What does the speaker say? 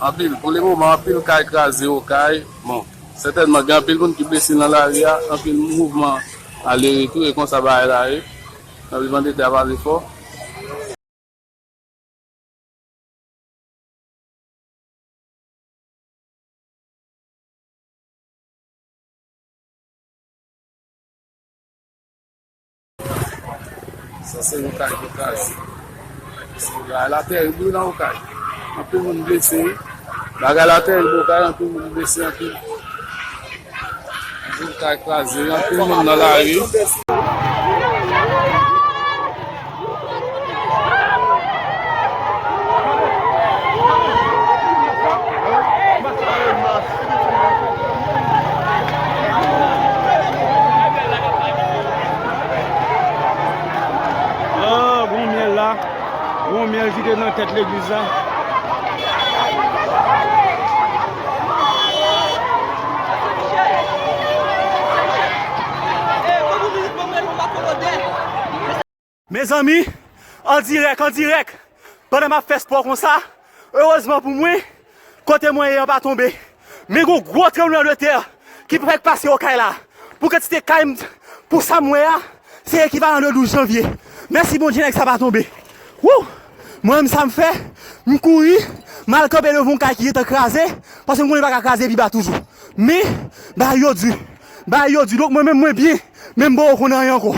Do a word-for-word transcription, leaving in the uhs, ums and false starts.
Anpil, pou lemoman, anpil kay kraze Okay. Bon, sètènman, gen anpil moun ki blese nan lari a, anpil mouvman ale retou, e konsa bagay la ye. Tranblemanntè a pase fò. Sa se yon kay ki kraze. Se bagay la terib wi nan Okay. Anpil moun blese wi. Bagay la terib Okay, anpil moun blese, anpil. Anpil kay kraze, anpil moun nan lari. Ah, gon myèl la. Gon myèl ki te nan tèt legliz la. Mezanmi, an dirèk, an dirèk, pandan m ap fè spò konsa, erezman pou mwen, kote mwen ye an pa tonbe. Men gon gwo tranblemanntè ki fèk pase Okay la. Pou kantite kay m, pou sa m wè a, se ekivalan de douz janvye. Mèsi Bondye, nèg sa pa tonbe. Wou! Mwen menm sa m fè, m kouri, m al kanpe devan yon kay ki gentan kraze, paske m konnen li pa ka kraze pi ba toujou. Men, bagay yo di, bagay yo di, donk mwen menm mwen byen, men m poko konn anyen ankò.